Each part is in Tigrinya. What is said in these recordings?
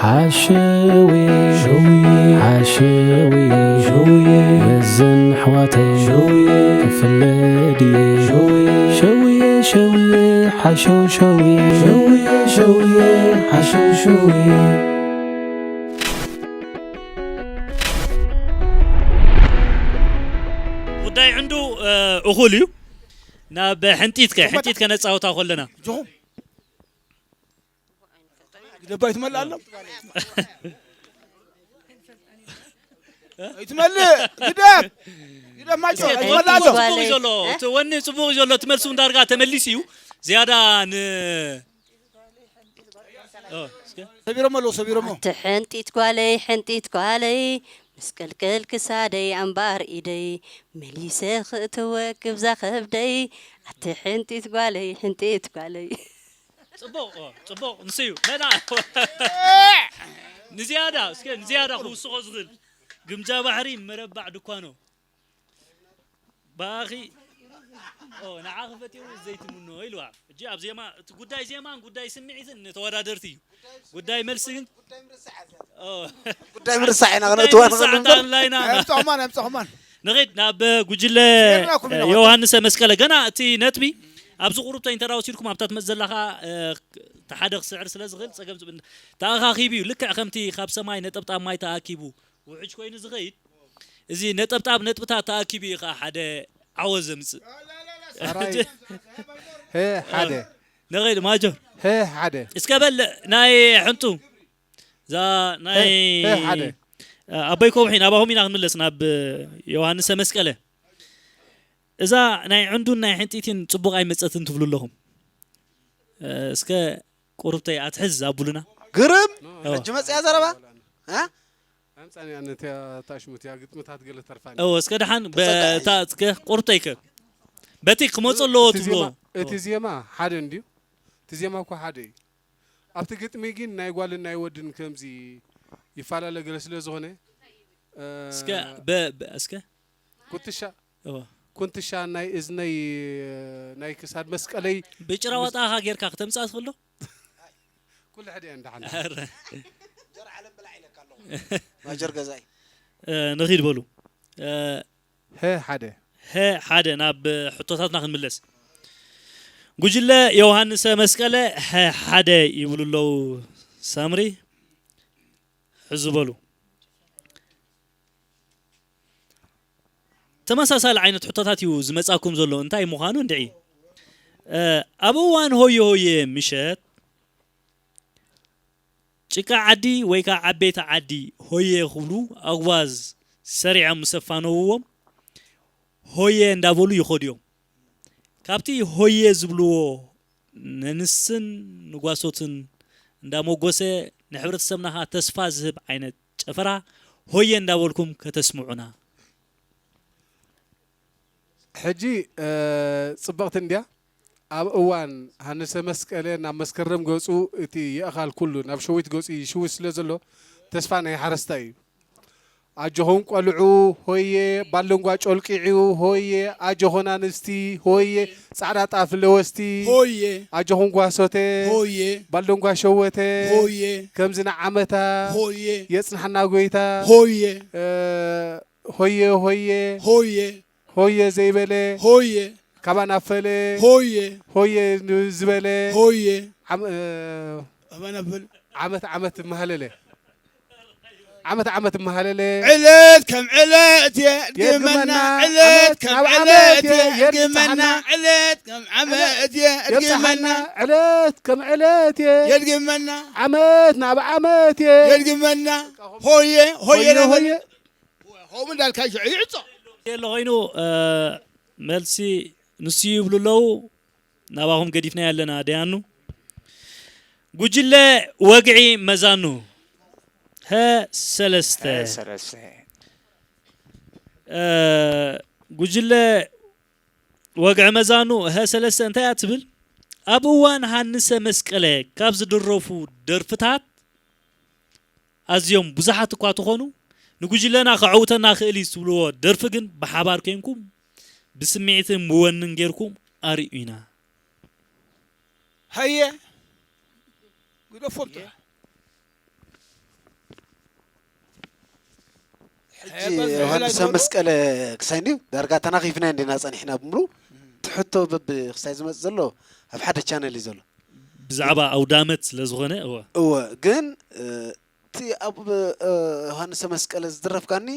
ሓሸውየ፣ ሸውየ፣ ሓሸውየ፣ ሸውየ፣ መዘን ኣሕዋተይ፣ ሸውየ፣ ክፍለ ድየ፣ ሸውየ፣ ሸውየ፣ ሸውየ፣ ሓሸው ሸውየ፣ ሸውየ፣ ሸውየ፣ ሓሸው ሸውየ። ጉዳይ ዕንዱ፣ እ፣ እኹል እዩ። ናብ ሕንጢት ከ-፣ ሕንጢት ከነጻውታ ከለና። ጆኹም። ግደባ ይትመልእ ኣሎ። ይትመልእ፣ ግደፍ። ግደፍ ማይቶ፣ እስከ ይትመልእ ኣሎ። ጽቡቕ እዩ ዘሎ። እ? እቲ ወኒ ጽቡቕ እዩ ዘሎ። እቲ መልሱ ዳርጋ ተመሊሱ እዩ። ዝያዳ ን-፣ ኦ፣ እስከ። ሰቢሮሞ ኣለዉ፣ ሰቢሮሞ። ኣቲ ሕንጢት ጓለይ፣ ሕንጢት ጓለይ፣ ምስቅልቅል ክሳደይ፣ ኣምባር ኢደይ፣ መሊሰ ክእትወ ክብዛ ከብደይ። ኣቲ ሕንጢት ጓለይ፣ ሕንጢት ጓለይ። ጽቡቕ፣ ኦ፣ ጽቡቕ፣ ንሱ እዩ። መና-፣ ንዝያዳ፣ እስከ ንዝያዳ ክውስኾ ዝኽእል። ግምጃ ባሕሪ፣ መረባዕ ድኳኖ። ባኺ፣ ኦ፣ ንዓኺ ፈትየው ዘይትምኖ ኢልዋ። ሕጂ ኣብ ዜማ፣ እቲ ጉዳይ ዜማን ጉዳይ ስምዒትን ንተወዳደርቲ እዩ። ጉዳይ መልሲ ግን፣ ኦ፣ ጉዳይ ምርሳዕ ኢና ጉዳይ ክነእትዋ ምርሳዕ ንኽእል። ታንላይና። ኣምጽኹማን፣ ኣምጽኹማን። ንኺድ ናብ ጉጅለ ጌርናኩም ኢና። ዮሃንሰ መስቀለ። ገና እቲ ነጥቢ ኣብዚ ቁሩብ ተይንተራ ወሲድኩም ኣብታ ትመጽእ ዘላ ኸኣ፣ እ፣ እቲ ሓደ ክስዕር ስለ ዝኽእል ጸገም ዝብል ተኣኻኺቡ እዩ። ልክዕ ከምቲ ካብ ሰማይ ነጠብጣብ ማይ ተኣኪቡ ውሕጅ ኮይኑ ዝኸይድ፣ እዚ ነጠብጣብ ነጥብታት ተኣኪቡ እዩ ኸኣ ሓደ ዓወት ዘምጽእ። ሰራይ። ሀ ሓደ። ንኺድ ማጆር። ሀ ሓደ። እስከ በል ናይ ሕንጡ። እዛ ናይ ሀ፣ ሀ ሓደ። ኣቦይ ከውሒ ናባኹም ኢና ክንምለስ፣ ናብ ዮሃንሰ መስቀለ። እዛ ናይ ዕንዱን ናይ ሕንጢትን ጽቡቕ ኣይመጸትን ትብሉ ኣለኹም። እስከ ቁሩብተይ ኣትሕዝ ኣቡሉና። ግርም! ኦ። ሕጂ መጽያ ዘረባ? እ? ኣምጻኒ ኣነ እቲያ ታሽሙ እቲያ ግጥምታት ገለ ተርፋኒ። ኦ፣ እስከ ደሓን ተጸጋዒ። በታ እስከ ቁሩብተይ ከ። በቲ ክመጹ ኣለዎ እቲ ትብሎ። ዜማ፣ እቲ ኦ። ዜማ ሓደ እንድዩ። እቲ ዜማ እኮ ሓደ እዩ። ኣብቲ ግጥሚ ግን ናይ ጓልን ናይ ወድን ከምዚ ይፈላለ ገለ ስለ ዝኾነ፣ እ፣ እስከ በ-፣ በ-፣ እስከ ኩትሻ፣ እወ። ኩንትሻ ናይ እዝነይ፣ ናይ ክሳድ መስቀለይ ብጭራ ምስ ዋጣኻ ጌርካ ክተምጽኣ ትኽእል ዶ? ኩሉ ሕደ እየ እንዳሓና። ኣረ። ማጀር ገዛኢ። እ፣ ንኺድ በሉ። እ፣ ሀ ሓደ። ሀ ሓደ፣ ናብ ሕቶታትና ክንምለስ። ጉጅለ ዮሃንሰ መስቀለ ሀ ሓደ ይብሉ ኣለዉ። ሳምሪ፣ ሕዚ በሉ። ተመሳሳሊ ዓይነት ሕቶታት እዩ ዝመጻኩም ዘሎ። እንታይ ምዃኑ እንድዒ። እ፣ ኣብ እዋን ሆየ ሆየ ምሸት ጭቃ ዓዲ ወይ ከዓ ዓበይቲ ዓዲ ሆየ ክብሉ ኣጉባዝ ሰሪዖም ምስ ኣፋነውዎም ሆየ እንዳበሉ ይኸዱ እዮም። ካብቲ ሆየ ዝብልዎ ነንስን ንጓሶትን እንዳሞጎሰ ንሕብረተሰብና ከዓ ተስፋ ዝህብ ዓይነት ጨፈራ ሆየ እንዳበልኩም ከተስምዑና። ሕጂ፣ እ፣ ጽብቕቲ እንድያ። ኣብ እዋን ሃንሰ መስቀለ ናብ መስከረም ገጹ እቲ የእኻል ኩሉ ናብ ሸዊት ገጹ ይሽውስ ስለ ዘሎ ተስፋ ናይ ሓረስታይ እዩ። ኣጆኹም ቆልዑ ሆየ፣ ባለንጓ ጮልቂዑ ሆየ፣ ኣጆኹን ኣንስቲ ሆየ፣ ጻዕዳ ጣፍ ለወስቲ ሆየ። ኣጆኹም ጓሶተ ሆየ። ባለንጓ ሸወተ ሆየ። ከምዚ ንዓመታ ሆየ። የጽንሓና ጎይታ ሆየ። እ፣ ሆየ ሆየ ሆየ። ሆየ ዘይበለ ሆየ። ካባና ፈለ ሆየ። ሆየ ን-፣ ዝበለ ሆየ። ዓም-፣ እ፣ ካባና ፈለ። ዓመት ዓመት መሃለለ። ዓመት ዓመት መሃለለ። ዕለት ከም ዕለት የድግመና፣ የድግመና። ዕለት ዓመት ከም ናብ ዕለት ዓመት የድግመና፣ የድግመና። ዕለት ከም ዓመት የድግመና። የድግመና። ዕለት ከም ዕለት የ-፣ የድግመና። ዓመት ናብ ዓመት የ-፣ የድግመና። ሆየ ሆየ ሆየ ነበለ። ሆየ። ከምኡ እንዳልካ ይዕጾ። የለ ኮይኑ፣ እ፣ መልሲ ንሱ ይብሉ ኣለዉ። ናባኹም ገዲፍና ያለና ደያኑ። ጉጅለ ወግዒ መዛኑ ሀ ሰለስተ። ሀ ሰለስተ። እ፣ ጉጅለ ወግዒ መዛኑ ሀ ሰለስተ እንታይ እያ ትብል? ኣብ እዋን ሃንሰ መስቀለ ካብ ዝድረፉ ደርፍታት ኣዝዮም ብዙሓት እኳ ተኾኑ፣ ንጉጅለና ከዐውተና ክእል እዩ ዝብልዎ ደርፊ ግን ብሓባር ኬንኩም ብስምዒትን ብወንን ጌርኩም ኣርእዩና። ሃየ፣ ግደፎም ጥራሕ። ሕጂ ዮሃንስ መስቀለ ክሳይ እንድዩ ዳርጋ ተናኺፍና እንዲና ጸኒሕና ብምሉ ትሕቶ በብ ክሳይ ዝመጽእ ዘሎ ኣብ ሓደ ቻነል እዩ ዘሎ። ብዛዕባ ኣውዳመት ስለ ዝኾነ እወ እወ ግን እቲ ኣብ ዮሃንስ መስቀለ ዝድረፍካኒ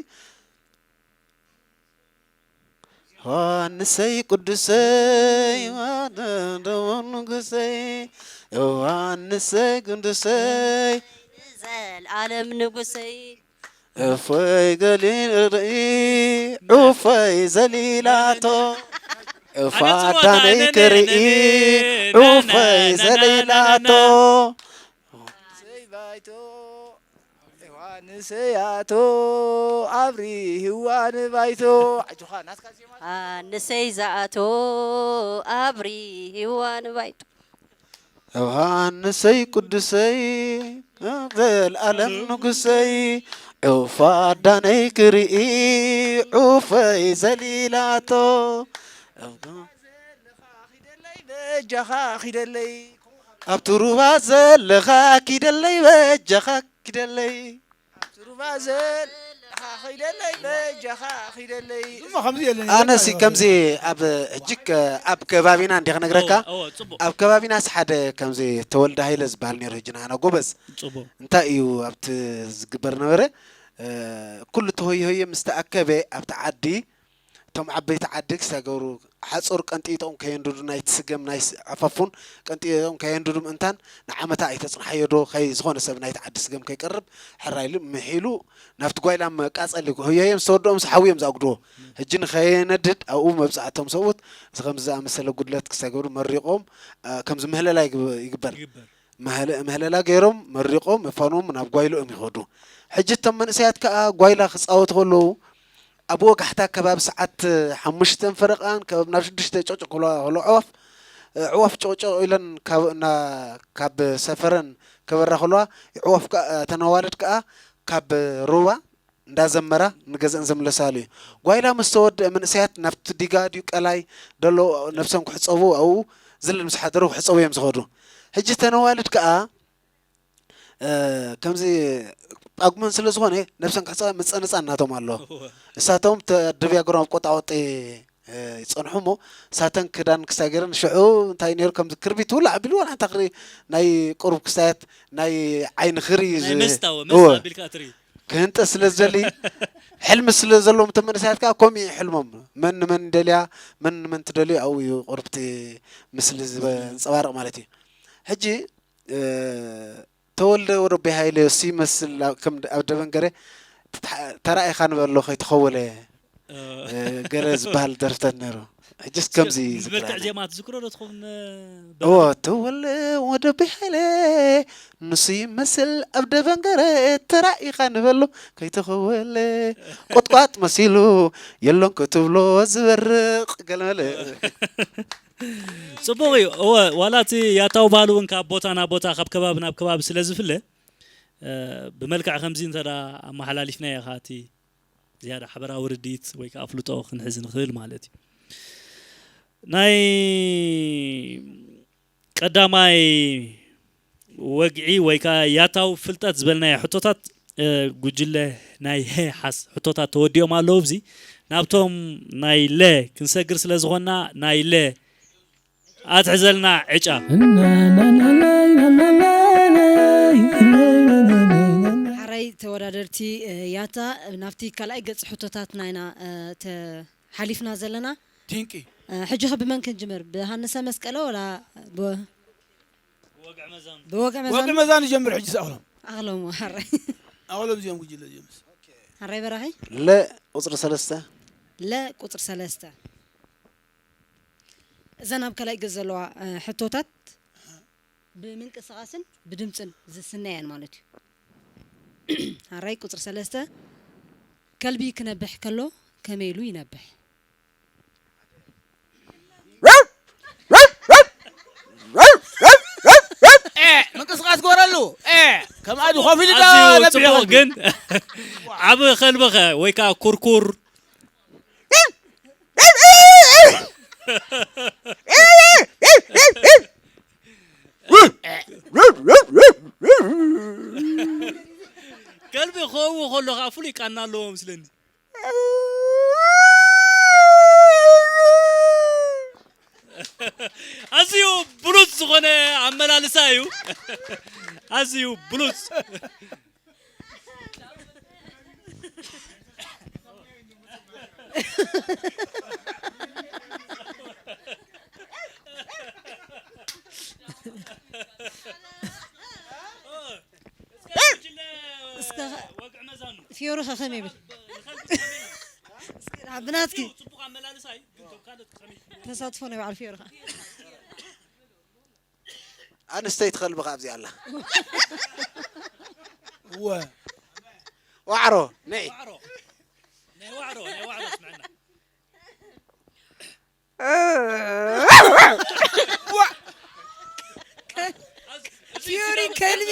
ዮሃንሰይ ቅዱሰይ ደሞ ንጉሰይ ዮሃንሰይ ቅዱሰይ ዘልኣለም ንጉሰይ እፎይ ገሊል ርኢ ዑፈይ ዘሊላቶ እፋዳነይ ክርኢ ዑፈይ ዘሊላቶ ንሰይ ባይቶ ዮሃንሰይ ኣቶ ኣብሪህዋ ንባይቶ ኣጆኻ ናትካ ዜማ ንሰይ ዝኣቶ ኣብሪህዋ ንባይቶ ዮሃንሰይ ቅዱሰይ ዘልኣለም ንጉሰይ ዑፍ ኣዳነይ ክርኢ ዑፈይ ዘሊላቶ ኺደለይ በጃኻ ኺደለይ ኣብቲ ሩባ ዘለኻ ኪደለይ በጃኻ ኪደለይ ሩባ ዘለኻ ኺደለይ በጃኻ ኺደለይ ኣነሲ ከምዚ ኣብ ሕጂ ኣብ ከባቢና እንዲ ክነግረካ ኣብ ከባቢናስ ሓደ ከምዚ ተወልደ ሃይለ ዝበሃል ነይሩ ሕጂ ንሃና ጎበዝ እንታይ እዩ ኣብቲ ዝግበር ነበረ ኩሉ ተሆይሆየ ምስ ተኣከበ ኣብቲ ዓዲ እቶም ዓበይቲ ዓዲ ክሰገሩ ሓፁር ቀንጢጦም ከየንድዱ ናይቲ ስገም ናይ ዓፋፉን ቀንጢጦም ከየንድዱ ምእንታን ንዓመታ ኣይተፅንሓዮ ዶ ከይ ዝኾነ ሰብ ናይቲ ዓዲ ስገም ከይቀርብ ሕራይ ኢሉ ምሒሉ ናብቲ ጓይላ መቃፀሊ ህዮዮም ዝተወድኦም ሓዊ እዮም ዘኣጉድዎ ሕጂ ንኸየነድድ ኣብኡ መብፃዕቶም ሰብኡት እዚ ከምዚ ዝኣመሰለ ጉድለት ክሰገሩ መሪቖም ከምዚ ምህለላ ይግበር ምህለላ ገይሮም መሪቖም እፋኖም ናብ ጓይልኦም ይኸዱ። ሕጂ እቶም መንእሰያት ከኣ ጓይላ ክጻወቱ ከለዉ ኣብ ወጋሕታ ከባቢ ሰዓት ሓሙሽተን ፈረቓን ከብ ናብ ሽዱሽተ ጨቅጨቅ ክብላ ከለዋ ኣዕዋፍ ኣዕዋፍ ጨቅጨቅ ኢለን ካብ ሰፈረን ከበራ ከለዋ ኣዕዋፍ እተን ኣዋልድ ከኣ ካብ ሩባ እንዳዘመራ ንገዝአን ዝምለሳሉ እዩ። ጓይላ ምስ ተወድአ መንእሰያት ናብቲ ዲጋ ድዩ ቀላይ ደሎ ነብሶም ክሕጸቡ ኣብኡ ዝልል ምስ ሓደሩ ክሕጸቡ እዮም ዝኸዱ። ሕጂ እተን ኣዋልድ ከኣ ከምዚ ጳጉመን ስለ ዝኾነ ነብሰን ክሕጸባ ምጸንጻን ናቶም ኣሎ። እሳቶም ተድብያ ገሮም ኣብ ቆጣቆጢ ይጸንሑ እሞ እሳተን ክዳን ክሳይ ገይረን ሽዑ እንታይ ነይሩ ከምዚ ክርቢት ውላዕ ኣቢሉ ዋላ ሓንቲ ክሪ ናይ ቁሩብ ክሳያት ናይ ዓይኒ ክሪ ናይ መስታወ መስታ ኣቢልካ ትርኢ ክህንጠ ስለ ዝደሊ ሕልሚ ስለ ዘለዎም እቶም መንእሰያት ከዓ ከምኡ እዩ ሕልሞም መን ንመን ይደልያ መን ንመን ትደልዩ ኣብኡ እዩ ቁርብቲ ምስሊ ዘንፀባርቕ ማለት እዩ ሕጂ ተወልደ ወደቦይ ሃይለ ሲ ይመስል ከም ኣብ ደበን ገረ ተራኢኻ ንበሎ ከይተኸወለ ገለ ዝበሃል ደርፍታት ነይሩ ሕጅስ ከምዚ ዝበልክዕ ዜማ ትዝክሮ ዶ ትኸውን እዎ ተወለ ወደቦይ ሃይለ ንሱ ይመስል ኣብ ደበን ገረ ተራኢኻ ንበሎ ከይተኸወለ ቁጥቋጥ መሲሉ የሎን ክትብሎ ዝበርቕ ገለመለ ፅቡቕ እዩ እወ ዋላ እቲ ያታው ባህሊ እውን ካብ ቦታ ናብ ቦታ ካብ ከባቢ ናብ ከባቢ ስለ ዝፍለ ብመልክዕ ከምዚ እንተ ኣመሓላሊፍናዮ ኸዓ እቲ ዝያዳ ሓበራዊ ርድኢት ወይ ከዓ ኣፍልጦ ክንሕዝ ንኽእል ማለት እዩ ናይ ቀዳማይ ወግዒ ወይ ከዓ ያታዊ ፍልጠት ዝበልናዮ ሕቶታት ጉጅለ ናይ ሄ ሓስ ሕቶታት ተወዲኦም ኣለዉ እዚ ናብቶም ናይ ለ ክንሰግር ስለ ዝኾንና ናይ ለ ኣትሕዘልና ዕጫ ሓራይ ተወዳደርቲ ያታ ናብቲ ካልኣይ ገፅ ሕቶታት ናይና ሓሊፍና ዘለና ድንቂ ሕጂ ኸ ብመን ክንጅምር ብሃንሰ መስቀለ ወላ ብወግዕ መዛን ንጀምር ሕጂ ኣኽሎም ኣኽሎም ሓራይ ኣኽሎም እዚኦም ጉጅለ እዚኦም ሓራይ በራኺ ለ ቁፅሪ ሰለስተ ለ ቁፅሪ ሰለስተ እዘን ኣብ ካልኣይ ገፅ ዘለዋ ሕቶታት ብምንቅስቃስን ብድምፅን ዝስነ እየን ማለት እዩ ሓራይ ቁፅሪ ሰለስተ ከልቢ ክነብሕ ከሎ ከመይ ኢሉ ይነብሕ ምንቅስቃስ ግበረሉ ከምኣ ድዩ ኮፍ ኢሉ ጽቡቕ ግን ዓብ ከልቢ ከ ወይ ከዓ ኩርኩር ከልቢ ክኸው ከሎ ከዓ ፍሉይ ቃና ኣለዎ ምስለኒ። ኣዝዩ ብሉጽ ዝኾነ ኣመላልሳ እዩ። ኣዝዩ ብሉጽ። እስከ ፊዮሪ ከ ከመይ ይብል? እስከ ብናትኪ ተሳትፎ ናይ በዓል ፊዮሪ ከ? ኣንስተይቲ ከልቢ ከ ኣብዚኣ ኣላ። እወ። ዋዕሮ፣ ነይ። ዋዕሮ። ናይ ዋዕሮ፣ ናይ ዋዕሮ ስምዕና። ፊዮሪ ከልቢ።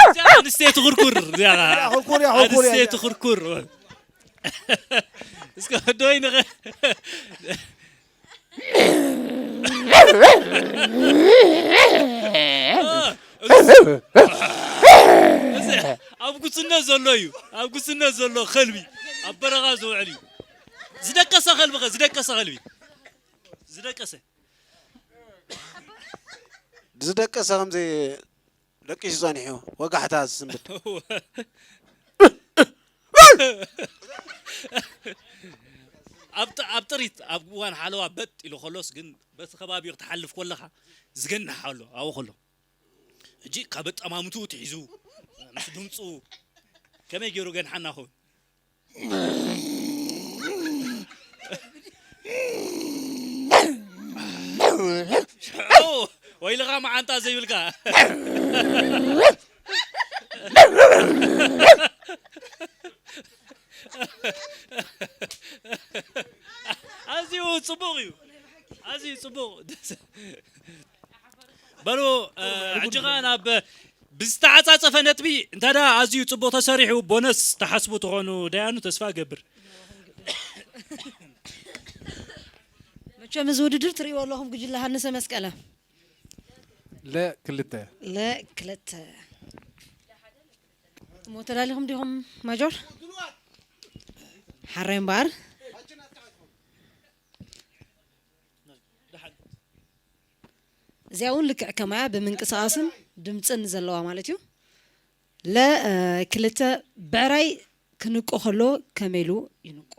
እዚኣ ኣንስተይቲ ኩርኩር፣ እዚኣ ኩርኩር እያ፣ ኩርኩር እያ፣ ኣንስተይቲ እዚኣ። ኩርኩር። እስከ ዶይ ንኸ-፣ እዚ ኣብ ጉስነት ዘሎ እዩ። ኣብ ጉስነት ዘሎ ከልቢ ኣብ በረኻ ዝውዕል እዩ። ዝደቀሰ ከልቢ ኸ? ዝደቀሰ ከልቢ። ዝደቀሰ። ዝደቀሰ ከምዚ ደቂሱ ጸኒሑ ወጋሕታ ዝስንብድ። ኣብ ጥ-፣ ኣብ ጥሪት ኣብ እዋን ሓለዋ በጥ ኢሉ ከሎስ ግን በቲ ከባቢኡ ክትሓልፍ ከለኻ ዝገንሕ ኣሎ ኣብኡ ከሎ። ሕጂ ካብ ኣጠማምትኡ ትሒዙ ምስ ድምፁ ከመይ ገይሩ ገንሓና ኸውን? ሽዑ ወይልኻ መዓንጣ ዘይብልካ። ኣዝዩ ጽቡቕ እዩ። ኣዝዩ ጽቡቕ። በሉ፣ እ፣ ሕጂ ኸኣ ናብ ብዝተዓጻጸፈ ነጥቢ፣ እንተ ደኣ ኣዝዩ ጽቡቕ ተሰሪሑ፣ ቦነስ ትሓስቡ ትኾኑ ደያኑ ተስፋ እገብር። መቸም እዚ ውድድር ትርእይዎ ኣለኹም፣ ጉጅለ ሃንሰ መስቀለ። ለ ክልተ። ለ ክልተ። እሞ ተዳሊኹም ዲኹም ማጆር? ሓራይ እምበኣር። እዚኣ እውን ልክዕ ከማያ ብምንቅስቓስን ድምፅን ዘለዋ ማለት እዩ። ለ፣ እ፣ ክልተ ብዕራይ ክንቆ ከሎ ከመይ ኢሉ ይንቆ?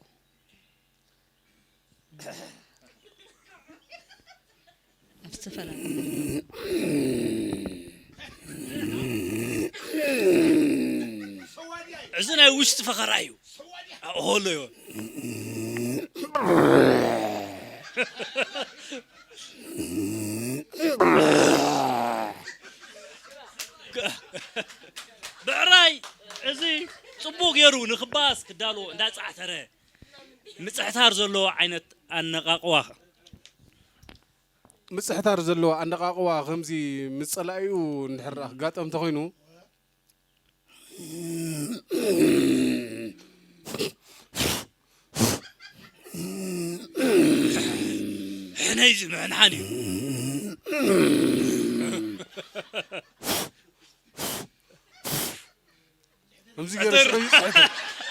ኣብ ዝተፈላለየ እዚ ናይ ውሽጢ ፈኸራ እዩ። ኣብኡ ከሎ እዩ። ብዕራይ እዚ ጽቡቕ ገይሩ ንኽባኣስ ክዳሎ እንዳጻዕተረ ምጽሕታር ዘለዎ ዓይነት ኣነቓቕዋ። ምጽሕታር ዘለዎ ኣነቓቕዋ ከምዚ ምስ ጸላኢኡ እንድሕር ኣጋጠም ተኾይኑ፣ ሕነይ ዝምሕንሓን እዩ። ከምዚ ገይሩ ኣተር-፣ ሽዑ ይጽሕፍ።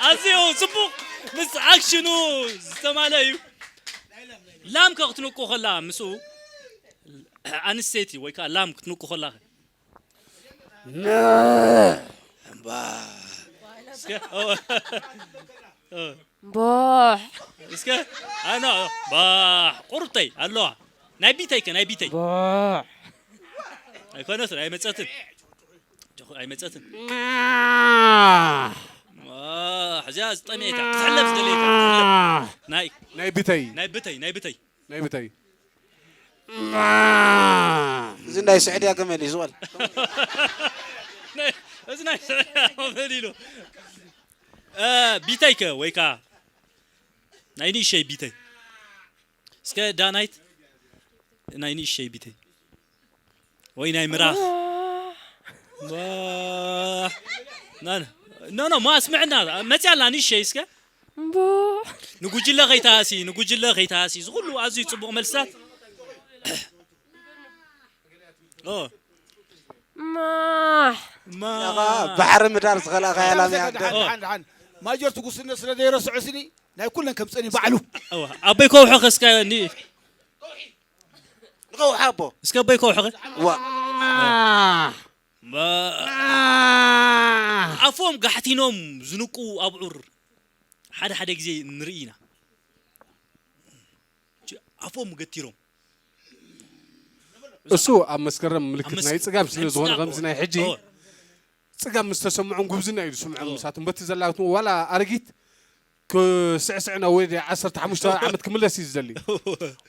ኣዝዩ ጽቡቕ፣ ምስ ኣክሽኑ ዝተማልአ እዩ። ላም ከ ክትንቁ ከላ ምስኡ ኣንስተይቲ ወይ ከኣ ላም ክትንቁ ከላ ኸ? እምባ። እስከ፣ ኦ። ኦ። ቦሕ። እስከ፣ ኣኖ፣ ባሕ፣ ቁርብተይ ኣለዋ። ናይ ቢተይ ከ፣ ናይ ቢተይ? ቦሕ። ኣይኮነትን፣ ኣይመጸትን። ጆኹ-፣ ኣይመጸትን። ዋ፣ እዚኣ ዝጠምየካ፣ ክትሕለብ ዝደለየካ፣ ክትሕለብ። ናይ ናይ ቢተይ። ናይ ብተይ፣ ናይ ብተይ። ናይ ብተይ። እዚ ናይ ስዕድያ ገመል እዩ ዝቐል። ናይ፣ እዚ ናይ ስዕድያ ገመል ኢሉ። እ፣ ቢተይ ከ፣ ወይ ከኣ ናይ ንእሸይ ቢተይ። እስከ ዳናይት፣ ናይ ንእሸይ ቢተይ። ወይ ናይ ምራኽ። ዋ። ና፣ ና። ኖ፣ ኖ፣ ማ ኣስምዕና። መጽያ ኣላ ንእሸይ እስከ። እምቦ። ንጉጅለ ከይተሃሲ፣ ንጉጅለ ከይተሃሲ። እዚ ኩሉ ኣዝዩ ጽቡቕ መልስታት። ኦ ማሕ ማ ባሕሪ ምዳር ዝኸልኣኻያ ላምያ ደሓን ደሓን ደሓን ማጀር ትጉስነት ስለ ዘይረስዑ ስኒ ናይ ኩለን ከምፀኒ ባዕሉ ኣዋ ኣበይ ከውሖ ከስካ ኒ ንኸውሓ ኣቦ እስከ ኣበይ ከውሖ ከ ዋ ኣፎም ጋሕቲኖም ዝንቁ ኣብዑር ሓደ ሓደ ግዜ ንርኢ ኢና። ኣፎም ገቲሮም እሱ ኣብ መስከረም ምልክት ናይ ጽጋብ ስለ ዝኾነ ከምዚ ናይ ሕጂ ጽጋብ ምስ ተሰምዖም ጉብዝና እዩ ዝስምዖም። ንሳቶም በቲ ዘላትዎ ዋላ ኣረጊት ክስዕስዕ ናብ ወደ ዓሰርተ ሓሙሽተ ዓመት ክምለስ እዩ ዝደሊ።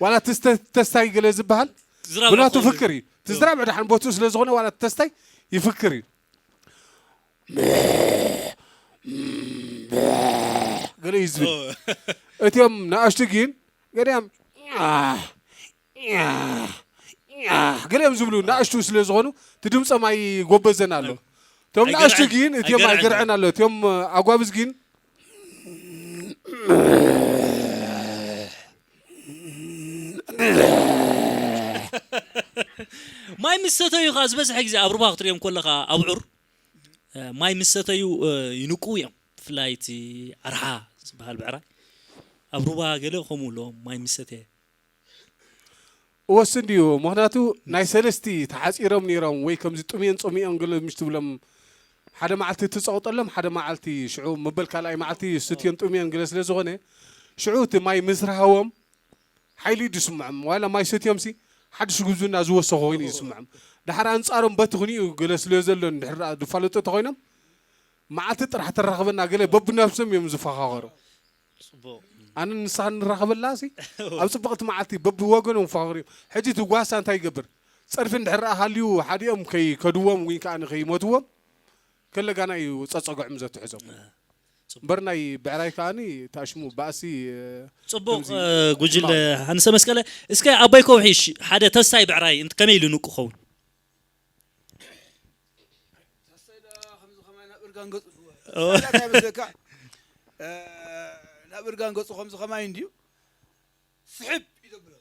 ዋላ እቲ ስተ- ተስታይ ገለ ዝበሃል ዝራብ ብናቱ ኣፎም ፍክር እዩ። እቲ ዝራብ ድሓን ቦትኡ ስለ ዝኾነ ዋላ እቲ ተስታይ ይፍክር እዩ። ገለ እዩ ዝብል። እቲኦም ንኣሽቱ ግን ገሊኦም ገሊኦም ዝብሉ ንኣሽቱ ስለ ዝኾኑ እቲ ድምፆም ኣይጎበዘን ኣሎ። እቶም ንኣሽቱ ግን እቲኦም ኣይገርዐን ኣሎ። እቲኦም ኣጓብዝ ግን ማይ ምስ ሰተዩ ከዓ ዝበዝሐ ግዜ ኣብ ሩባ ክትሪኦም ከለኻ ኣብዑር ማይ ምስ ሰተዩ ይንቁ እዮም። ብፍላይ እቲ ኣርሓ ዝበሃል ብዕራይ ኣብ ሩባ ገለ ከምኡ ኣለዎም ማይ ምስ ሰተየ እወስ እንድዩ። ምኽንያቱ ናይ ሰለስቲ ተሓፂሮም ነይሮም ወይ ከምዚ ጥምየን ፀሚኦም ገለ ምሽ ትብሎም ሓደ መዓልቲ ትፀቕጠሎም ሓደ መዓልቲ ሽዑ መበል ካልኣይ መዓልቲ ስትየን ጥምየን ገለ ስለ ዝኾነ ሽዑ እቲ ማይ ምስ ረሃቦም ሓይሊ እዩ ዝስምዖም። ዋላ ማይ ሰትዮም ሲ ሓድሽ ጉብዝና ዝወሰኹ ኮይኑ እዩ ዝስምዖም። ድሓር ኣንፃሮም በቲ ክንኡ ገለ ስለ ዘሎ እንድሕር ደኣ ዝፋለጡ እንተኾይኖም መዓልቲ ጥራሕ ተራኽበና ገለ በብነብሶም እዮም ዝፈኻኸሩ። ኣነ ንስኻ ንራኸበላ ሲ ኣብ ፅብቕቲ መዓልቲ በብወገኖም ፈኻኽሩ እዮም። ሕጂ እቲ ጓሳ እንታይ ይገብር? ፀድፊ እንድሕር ደኣ ሃልዩ ሓዲኦም ከይከድዎም ወይ ከዓ ከይሞትዎም ከለጋና እዩ ፀፀግዖም ዘትሕዞም። እምበር ናይ ብዕራይ ከዓኒ ታሽሙ ባእሲ ፅቡቕ ጉጅለ ሃንሰ መስቀለ። እስከ ኣቦይ ከውሒ እሺ ሓደ ተስታይ ብዕራይ እንት ከመይ ኢሉ ንቁ ኸውን? ተስታይ ደኣ ከምዚ ከማይ ናብ እርጋን ገፁ እንታይ መስለካ? ናብ እርጋን ገፁ ከምዚ ከማይ እንድዩ ስሕብ ይደብሎ።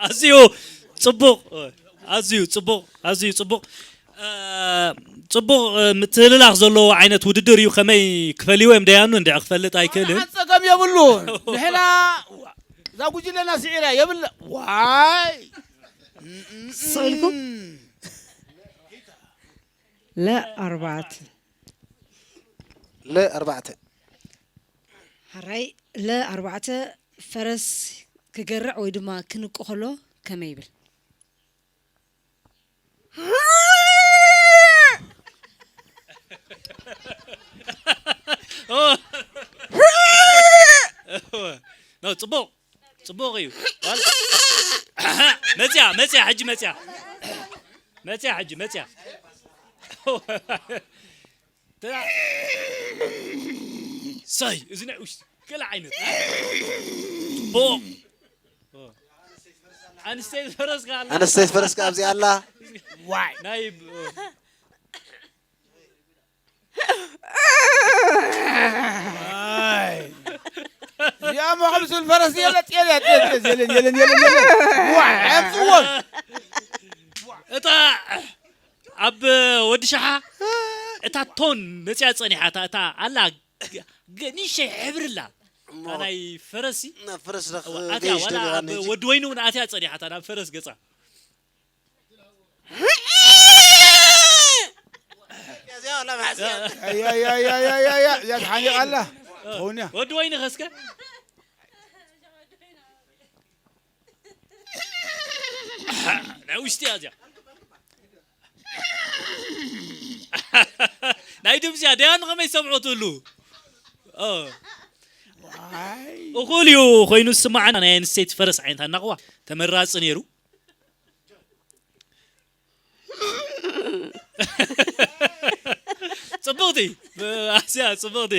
ኣዝዩ ጽቡቕ ኣዝዩ ጽቡቕ ኣዝዩ ጽቡቕ ጽቡቕ ምትህልላኽ ዘለዎ ዓይነት ውድድር እዩ። ከመይ ክፈልይዎ እዮም ደያኑ እንድዕ ክፈልጥ ኣይክእልን። ሓንቲ ጸገም የብሉን። ንሕና እዛ ጉጅለና ስዒራ የብላ ዋይ ስቕ ኢልኩም ለኣርባዕተ ለኣርባዕተ ሕራይ ለኣርባዕተ ፈረስ ክገርዕ ወይ ድማ ክንቁ ከሎ ከመይ ይብል? ጽቡቕ ጽቡቕ እዩ። መፅያ መፅያ ሕጂ መፅያ መፅያ ሕጂ መፅያ ሳይ እዚ ናይ ውሽጢ ገለ ዓይነት ጽቡቕ ኣንስተይቲ ፈረስ ከ ኣላ ኣንስተይቲ ፈረስ ከ ኣብዚኣ ኣላ ናይ እዚኣ ሞ ከም ስብል ፈረስ የለ ጤል እያ ጤል ጤል የለን የለን የለን የለን ዋ ኣምፅዎ እታ ኣብ ወዲ ሸሓ እታ ቶን መፅያ ፀኒሓ እታ እታ ኣላ ገ- ገ- ንእሽተይ ሕብሪ ኣላ እታ ናይ ፈረስ ናብ ፈረስ ኣትያ ዋላ ኣብ ወዲ ወይኑ እውን ኣትያ ፀኒሓ እታ ናብ ፈረስ ገፃ እዚኣ ተሓኒቓ ኣላ ትኸውን እያ ወዲ ወይኒ ኸስከ ናይ ውሽጢ እያ እዚኣ ናይ ድምፂ እያ ደያ ንኸመይ ሰምዖ ትህሉ እኹል እዩ ኮይኑ ዝስማዓና ናይ ኣንስተይቲ ፈረስ ዓይነት ኣናቕዋ ተመራፂ ነይሩ ጽብቕቲ ኣስያ ጽብቕቲ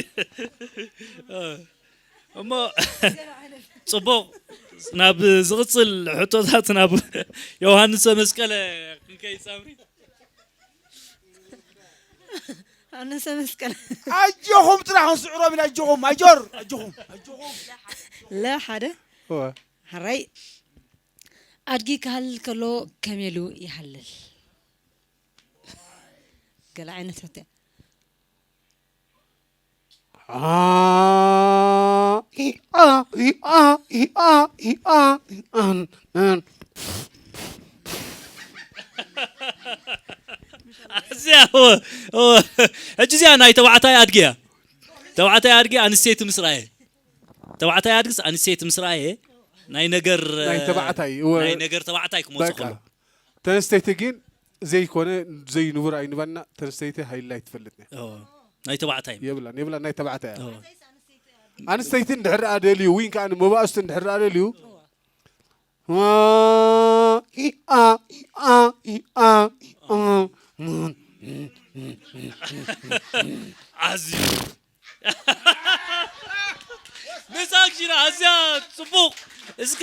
እሞ ጽቡቕ ናብ ዝቕጽል ሕቶታት ናብ ዮሃንስ መስቀለ ክንከይ ጻምሪ ኣነሰ መስቀል ኣጆኹም ጥራሕ ክንስዕሮም ኢና። ኣጆኹም፣ ኣጆር፣ ኣጆኹም፣ ኣጆኹም። ለ ሓደ እወ። ሕራይ ኣድጊ ክሃልል ከሎ ከመይ ኢሉ ይሃልል? ገለ ዓይነት ሕቶ እያ። እዚኣ እወ፣ እወ። ሕጂ እዚኣ ናይ ተባዕታይ ኣድጊ እያ። ተባዕታይ ኣድጊ ኣንስተይቲ ምስ ረኣየ፣ ተባዕታይ ኣድግስ ኣንስተይቲ ምስ ረኣየ ናይ ነገር ናይ ተባዕታይ እወ፣ ናይ ነገር ተባዕታይ ክመፁ በቃ ከሎ ተንስተይቲ ግን ዘይኮነ ዘይንቡር ኣይንበልና። ተንስተይቲ ሃይላ ኣይትፈልጥን እያ። እወ። ናይ ተባዕታይ የብላን የብላን ናይ ተባዕታይ እያ። እወ። ኣንስተይቲ እንድሕር ደኣ ደልዩ ዊን ከዓ ንመባእስቱ እንድሕር ደኣ ደልዩ ኣዝዩ ምስ ኣክሽን ኣዝያ ፅቡቕ እስከ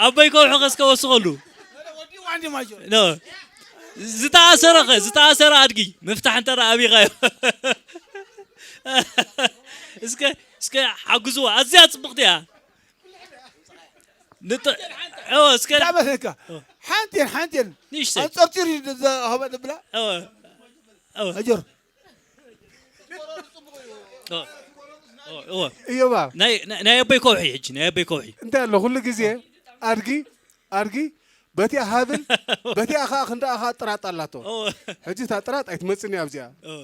ኣቦይ ከውሒ ከስከ ወስኸሉ ዝተኣሰረ ኸ ዝተኣሰረ ኣድጊ ምፍታሕ እንተ ኣቢኻዮ እስከ እስከ ሓግዝዋ ኣዝያ ፅብቕቲ እያ። ንጠ- እወ፣ እስከ እንታይ መስለካ? ሓንቴን ሓንቴን ንእሽተይ። ኣንፀርፂር እዩ ዘ- ሆበ ብላ እወ፣ እወ፣ ኣጆር። እወ፣ እወ፣ እወ። እዮባ ናይ ናይ- ናይ ኣቦይ ከውሒ ሕጂ ናይ ኣቦይ ከውሒ እንታይ ኣሎ ኩሉ ግዜ ኣድጊ ኣድጊ በቲኣ ሃብል በቲኣ ከዓ ክንደኣ ከዓ ጥራጥ ኣላቶ እወ፣ ሕጂ እታ ጥራጥ ኣይትመፅን እያ ኣብዚኣ እወ።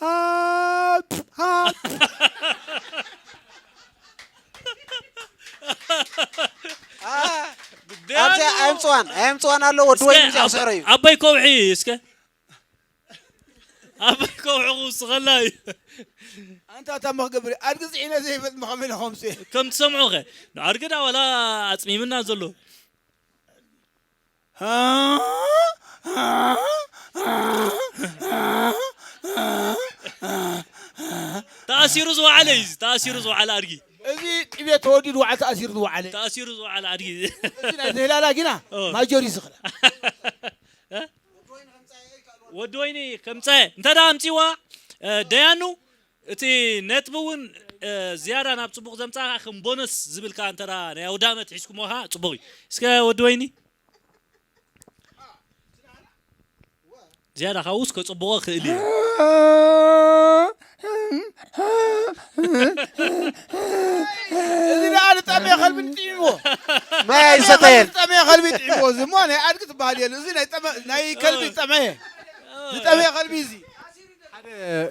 ሃፕ ሃፕ ኣብዚኣ ኣየምፅዋን ኣየምፅዋን ኣሎ ወዲ እስከ ወይኒ እዚኣ ኣብ- ሰዕረ እዩ ኣቦይ ከውሒ እስከ ኣቦይ ከውሒ ክውስኸላ እዩ ኣንታ ታማ ክገብር ኣድጊ ፅዒነ ዘይፈልጥ መኸመ ኢለ ከምፅእ ከም ትሰምዑ ኸ ንኣድጊ ዳ ዋላ ኣፅሚምና ዘሎ ተኣሲሩ ዝወዓለ እዩ ተኣሲሩ ዝወዓለ ኣድጊ እዚ ጥቤት ተወዲዱ ወዓል ተኣሲሩ ዝወዓለ ተኣሲሩ ዝወዓለ ኣድጊ እዚ ናይ ዘህላላ ጊና ማጆር እዩ ዝኽላ ወዲ ወይኒ ከምፀ እንተ ደኣ ኣምፂዋ ደያኑ እቲ ነጥቢ እውን ዝያዳ ናብ ፅቡቕ ዘምፃእካ ከም ቦነስ ዝብል ከዓ እንተ ናይ ኣውዳመት ሒዝኩሞ ከዓ ፅቡቕ እዩ እስከ ወዲ ወይኒ ዝያዳ ካብኡስ ከፅብቆ ክእል እየ እዚ ደኣ ዝጠመየ ከልቢ ጥዒምዎ ማይ ኣይሰተየን ዝጠመየ ከልቢ ጥዒምዎ እዚ እሞ ናይ ኣድጊ ትበሃል የለ እዚ ናይ ጠመ- ናይ ከልቢ ዝጠመየ ዝጠመየ ከልቢ እዚ ሓደ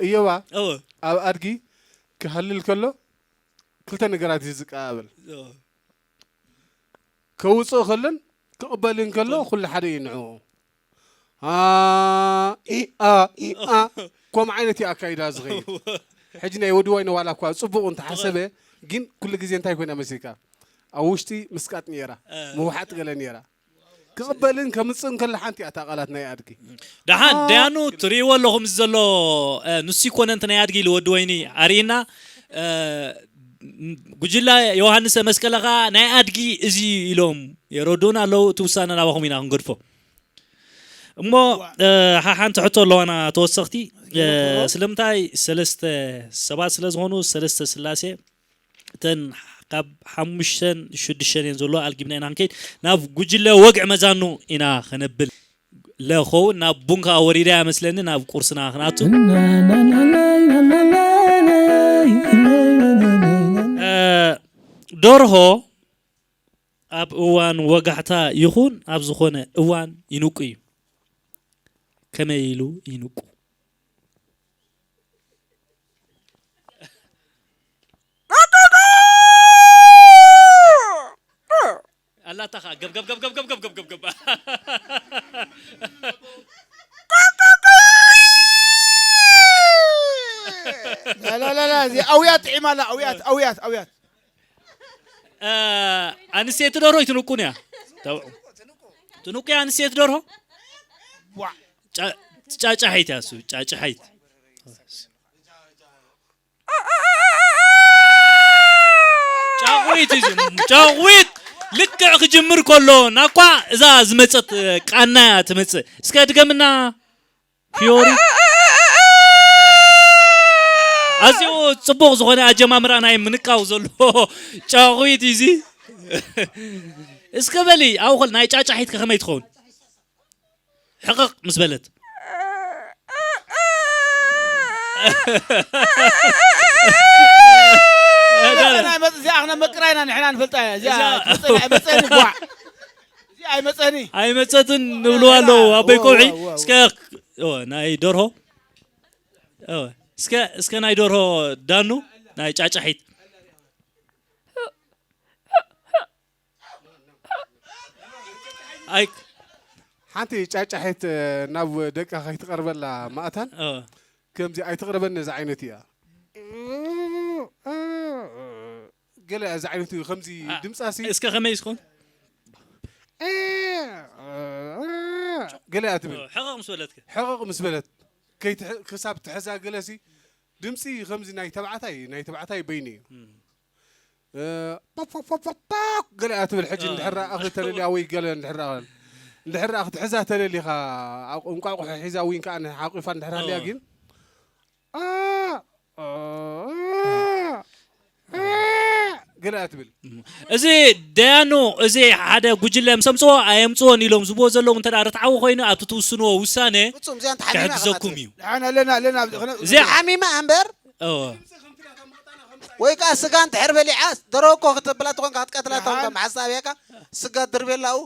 እዮባ እወ ኣብ ኣድጊ ክሃልል ከሎ ክልተ ነገራት እዩ ዝቀባበል እወ ከውፅእ ከሎን ክቕበልን ከሎ ኩሉ ሓደ እዩ ንዕኡ። ኣ፣ ኢ፣ ኣ፣ ኢ፣ ኣ። ከምኡ ዓይነት እዩ ኣካይዳ ዝኸይድ። ሕጂ ናይ ወዲ ዋይነ ዋላ እኳ ፅቡቕ እንተሓሰበ ግን ኩሉ ግዜ እንታይ ኮይና መሲልካ ኣብ ውሽጢ ምስቃጥ ነይራ ምውሓጥ ገለ ነይራ ክቕበልን ከምፅእን ከሎ ሓንቲ እያ እታ ቃላት ናይ ኣድጊ። ደሓን ደያኑ ትርእይዎ ኣለኹም እዚ ዘሎ ንሱ ይኮነ እንተ ናይ ኣድጊ ኢሉ ወዲ ወይኒ ኣርእና ጉጅለ ዮሃንሰ መስቀለ ኸዓ ናይ ኣድጊ እዚ ኢሎም የረድኡና ኣለዉ እቲ ውሳነ ናባኹም ኢና ክንገድፎ እሞ ሓሓንቲ ሕቶ ኣለዋና ተወሰኽቲ ስለምንታይ ሰለስተ ሰባት ስለ ዝኾኑ ሰለስተ ስላሴ እተን ካብ ሓሙሽተን ሽዱሽተን እየን ዘለዎ ኣልጊብና ኢና ክንከይድ ናብ ጉጅለ ወግዒ መዛኑ ኢና ከነብል ለኸውን ናብ ቡን ከዓ ወሪዳ እያ መስለኒ ናብ ቁርስና ክንኣቱ ደርሆ ኣብ እዋን ወጋሕታ ይኹን ኣብ ዝኾነ እዋን ይንቁ እዩ ከመይ ኢሉ ይንቁ ኣላታ ኸዓ ገብ ገብ ገብ ገብ ገብ ገብ ገብ ገብ ገብ ላላላላ እዚ ኣውያት ጥዒማ ኣላ ኣውያት ኣውያት ኣውያት ኣንስተይቲ ደርሆ ኣይትንቁን እያ ትንቁ እያ ኣንስተይቲ ደርሆ ጫጫሓይት እያ እሱ ጫጫሓይት ጫቑዊት እዩ ጫቑዊት ልክዕ ክጅምር ከሎ ናኳ እዛ ዝመፀት ቃና እያ ትመፅእ እስከ ድገምና ፊዮሪ ኣዝዩ ጽቡቕ ዝኾነ ኣጀማምራ ናይ ምንቃው ዘሎ ጫቑት እዚ። እስከ በሊ ኣብኡ ከል ናይ ጫጫሒት ከመይ ትኸውን? ሕቕቕ ምስ በለት። እዚኣ ክነመቅራ ኢና ንሕና ንፈልጣ እያ። እዚኣ እዚኣ ትመፀኒ፣ ኣይመፀኒ፣ ጓዕ። እዚኣ ኣይመፀኒ። ኣይመፀትን ንብልዋ ኣለዉ ኣቦይ ከውሒ። እስከ እወ፣ ናይ ደርሆ። እወ፣ እስከ፣ እስከ ናይ ደርሆ ዳኑ፣ ናይ ጫጫሒት። ኣይ ሓንቲ ጫጫሒት፣ እ፣ ናብ ደቃ ከይትቐርበላ ማእታን፣ እ። ከምዚ ኣይትቕረበኒ፣ እዚ ዓይነት እያ። ገለ እዚ ዓይነት እዩ፣ ከምዚ ኣ፣ ድምጻሲ። እስከ ከመይ ዝኸውን? ገለ እያ ትብል። ሕቕቕ ምስ በለትከ? ሕቕቕ ምስ በለት፣ ከይትሕ-፣ ክሳብ ትሕዛ ገለሲ፣ ድምጺ ከምዚ ናይ ተባዕታይ፣ ናይ ተባዕታይ በይኑ እዩ። እም። እ፣ ፖክ፣ ፖክ፣ ፖክ፣ ፖክ፣ ፖክ፣ ገለ እያ ትብል። ሕጂ እ። እንድሕር ደኣ እኽሊ ተለልያ ወይ ገለ እንድሕር ደኣ፣ እንድሕር ደኣ ክትሕዛ ተለሊኻ፣ ኣብ እንቋቑሖ ሒዛ ወይ ከኣ ሓቂፋ እንድሕር ሃልያ እ። ግን፣ ኣ፣ እ፣ እ፣ ገለ እያ ትብል። እዚ ደያኑ፣ እዚ ሓደ ጉጅለ ምስ ኣምጽዎ ኣየምጽዎን ኢሎም ዝብዎ ዘለዉ እንተ ደኣ ርትዓዊ ኮይኑ፣ ኣብቲ ትውስንዎ ውሳነ ፍጹም እዚኣ እንተሓሚማ ከማትብል። ክሕግዘኩም እዩ። ንሕና ኣለና፣ ኣለና፣ ኣብዚ ኸነ-፣ እዚኣ ሓሚማ እምበር እወ። ወይ ከኣ ስጋ እንድሕር በሊዓ፣ ደርሆ እኮ ክተብላ ትኾንካ፣ ክትቀትላ ትኾንካ፣ ደሓን። መሓሳብ እያካ፣ ስጋ ድርቤላኡ፣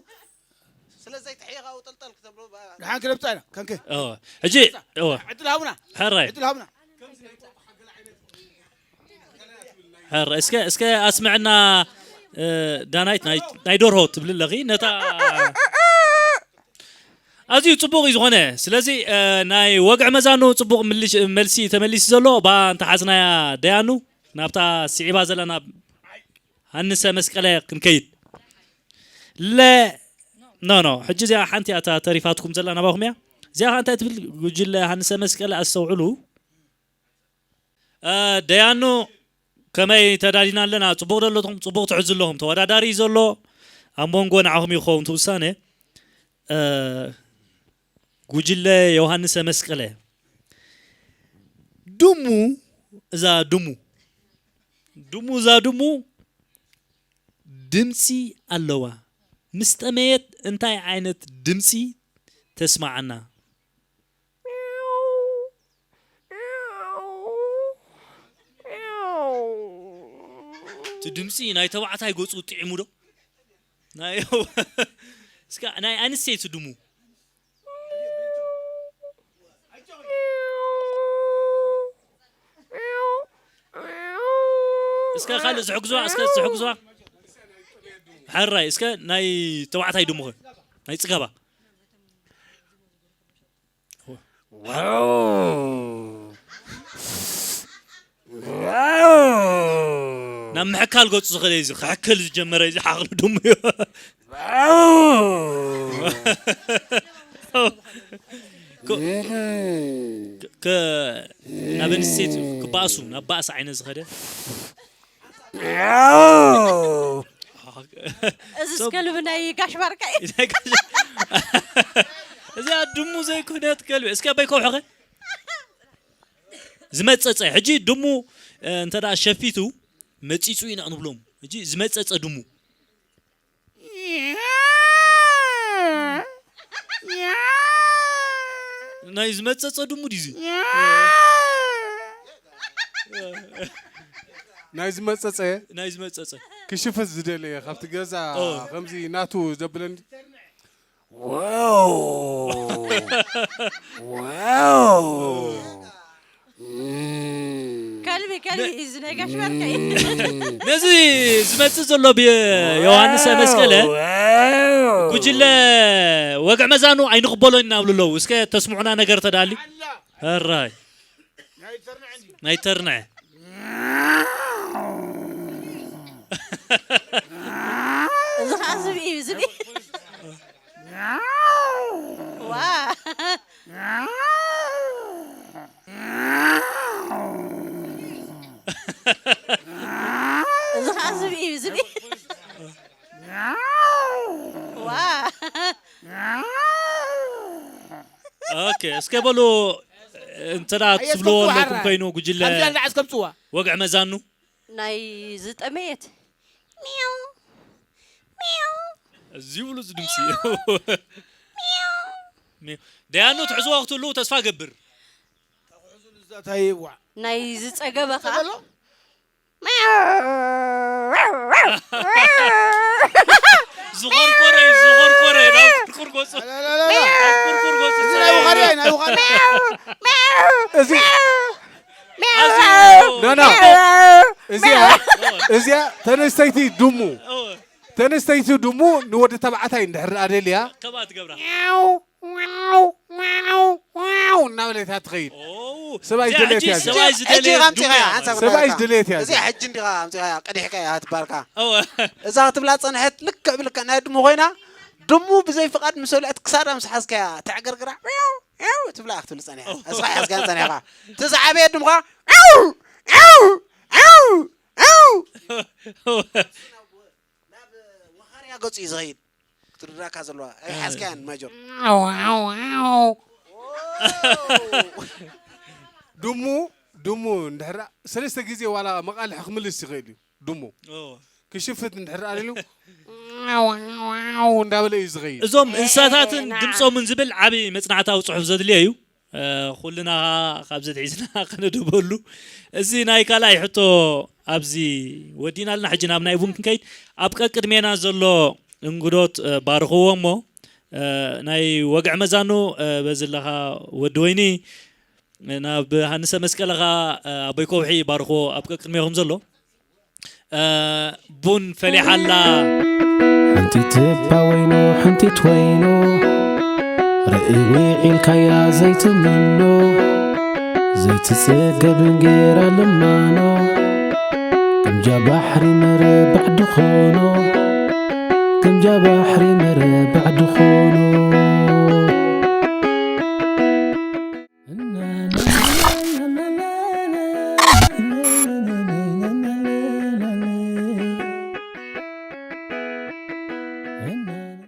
ስለ ዘይትሕየኻ፣ ውጥልጠል ክትብሎ፣ ባ-፣ ደሓን ክነብጻ ኢና፣ ከንከ። እወ። ሕጂ፣ እወ። ዕድል ሃቡና። ሕራይ። ዕድል ሃቡና። ሕራይ። እስከ፣ እስከ ኣስምዕና፣ እ፣ ዳናይት፣ ናይ፣ ናይ ደርሆ ትብሊ ኣለኺ፣ ነታ ኣዝዩ ጽቡቕ እዩ ዝኾነ። ስለዚ፣ እ፣ ናይ ወግዒ መዛኑ ጽቡቕ ምልሽ-፣ መልሲ ተመሊሱ ዘሎ። እባ እንተ ሓዝናያ ደያኑ፣ ናብታ ስዒባ ዘላ ናብ ሃንሰ መስቀለ ክንከይድ። ለ-፣ ኖ፣ ኖ፣ ሕጂ እዚኣ ሓንቲ እያ እታ ተሪፋትኩም ዘላ ናባኹም እያ። እዚኣ ኸኣ እንታይ ትብል? ጉጅለ ሃንሰ መስቀለ ኣስተውዕሉ። እ፣ ደያኑ ከመይ ተዳሊና ኣለና? ጽቡቕ ዶ ኣለኹም? ጽቡቕ ትሕዙ ኣለኹም። ተወዳዳሪ እዩ ዘሎ። ኣብ መንጎ ንዓኹም ይኸውን እቲ ውሳነ። እ፣ ጉጅለ ዮሃንሰ መስቀለ። ድሙ፣ እዛ ድሙ። ድሙ፣ እዛ ድሙ ድምጺ ኣለዋ። ምስ ጠመየት እንታይ ዓይነት ድምጺ ተስምዓና? እቲ ድምጺ ናይ ተባዕታይ ገጹ ጥዒሙ ዶ? ናይ፣ እስካ ናይ ኣንስተይቲ ድሙ። እስከ ካልእ ዝሕግዙዋ፣ እስከ ዝሕግዙዋ። ሕራይ፣ እስከ ናይ ተባዕታይ ድሙ ኸ? ናይ ጽጋባ። ናብ ምሕካል ገጹ ዝኸደ እዩ፣ እዚ ክሕክል ዝጀመረ እዚ ሓቕሉ ድሙ እዩ። ክ-፣ ክ-፣ ናብ ኣንስተይቲ ክባእሱ፣ ናብ ባእሲ ዓይነት ዝኸደ። እዚ ሰብ ከልቢ ናይ ጋሽ ባርካ እዩ። ናይ ጋሽ-፣ እዚኣ ድሙ ዘይኮነት ከልቢ። እስከ ኣበይ ከውሕኸ? ዝመጸጸ። ሕጂ ድሙ፣ እ፣ እንተ ደኣ ሸፊቱ፣ መጺጹ ኢና ንብሎም። ሕጂ ዝመጸጸ ድሙ። ናይ ዝመጸጸ ድሙ ድዩ እዚ? ናይ ዝመጸጸ? ናይ ዝመጸጸ። ክሽፍት ዝደለየ፣ ካብቲ ገዛ ኦ። ከምዚ ናቱ ዘብለኒ። ዋው! ዋው! ከልቢ፣ ከልቢ፣ ነ-፣ እዚ ናይ ጋሽ ባርካ እዩ። ነዚ ዝመጽእ ዘሎ ብ-፣ ዮሃንስ መስቀለ ዋው! ጉጅለ ወግዒ መዛኑ ኣይንቕበሎን ኢና ብሉ ኣለዉ። እስከ ተስምዑና ነገር ተዳሊ። ሕራይ። ናይ ተርንዐ። እዚ ኸዓ ዝብኢ እዩ፣ ዝብኢ። ዋ። እዚ ኸዓ ዝብኢ እዩ፣ ዝብኢ። ዋ። ኦኬ፣ እስከ በሉ፣ እንተ ደኣ ኣየስ ትብልዎ ከምጽዋ ኣለኩም ሓራይ። ኮይኑ፣ ጉጅለ ከምዚኣ እንዳዓስ ከምጽዋ። ወግዒ መዛኑ። ናይ ዝጠመየት። ሚያው፣ ሚያው። እዚ ብሉጽ ድምጺ። ሚያው። ሚያው። ደያኑ ትሕዝዋ ክትህልዉ ተስፋ ገብር። እንታይ ይዋ። ናይ ዝጸገበ ኸኣ። ተበሎ? ዝኸርኮረ እዩ፣ ዝኸርኮረ፣ ናብ ኩርኩር ገጹ። ላላላላ። ናብ ኩርኩር ገጹ እዚ ናይ ውኻርያ እዩ፣ ናይ ውኻርያ። እዚ ኣዝዩ ኖ፣ ኖ። እዚኣ፣ እዚኣ ተነስተይቲ ድሙ። እወ። ተነስተይቲ ድሙ ንወዲ ተባዕታይ እንድሕር ደኣ ደልያ፣ ከምኣ ትገብራ። ዋው፣ ዋው፣ ዋው፣ ዋው እናበለት እያ ትኸይድ። ኦ፣ ሰብኣይ እዚኣ ዝደልየት ሕጂ እያ እዚኣ። ሰብኣይ ሕጂ ዝደልየት ኣምጺኻያ፣ ዝደልየት። ሓንሳብ ሰብኣይ ክነግረካ። ዝደልየት እያ እዚኣ እዚኣ። ሕጂ እንዲኻ ኣምጺኻያ፣ ቀዲሕካያ ትባልካ። እወ። እዛ ክትብላ ጸንሐት ልክዕ ብልክዕ ናይ ድሙ ኮይና፣ ድሙ ብዘይ ፍቓድ ምስ በልዐት ክሳዳ ምስ ሓዝካያ ተዕገርግራ፣ ዕው፣ ዕው ትብላ ክትብል ጸኒሓ። እስኻ ሓዝካያን ጸኒሕካ። እቲ ዝዓበየ ድሙ ኸኣ፣ ዕው፣ ዕው፣ ዕው፣ ዕው። ናብ ወኻርያ ገጹ እዩ ዝኸይድ። ክትርዳእካ ዘለዋ። ኣይሓዝካያን ማጆር። ድሙ፣ ድሙ እንድሕር ሰለስተ ግዜ ዋላ መቓልሒ ክምልስ ይኽእል እዩ። ድሙ። ኦ። ክሽፍት እንድሕር ኣልዩ፣ እንዳበለ እዩ ዝኸይድ። እዞም እንስሳታትን ናይ፣ ናይ። ድምጾምን ዝብል ዓቢ መጽናዕታዊ ጽሑፍ ዘድልዮ እዩ። እ፣ ኩልና ካብዚ ትሒዝና ከነድህበሉ። እዚ ናይ ካልኣይ ሕቶ ኣብዚ ወዲና ኣለና። ሕጂ ናብ ናይ ቡን ክንከይድ፣ ኣብ ቀቅድሜና ዘሎ እንግዶት፣ እ፣ ባርኽዎ እሞ፣ እ፣ ናይ ወግዒ መዛኑ፣ እ፣ በዚ ኣለኻ ወዲ ወይኒ፣ ናብ ሃንሰ መስቀለ ኸኣ፣ እ፣ ኣቦይ ከውሒ ባርኽዎ ኣብ ቀቅድሜኹም ዘሎ። እ፣ ቡን ፈሊሓ ኣላ። ሓንቲት እባ ወይኑ፣ ሓንቲት ወይኑ፣ ርእይ ውዒልካያ ዘይትምኖ፣ ዘይትጽገብ እንጌራ ልማኖ፣ ግምጃ ባሕሪ ምርባዕ ድኾኖ፣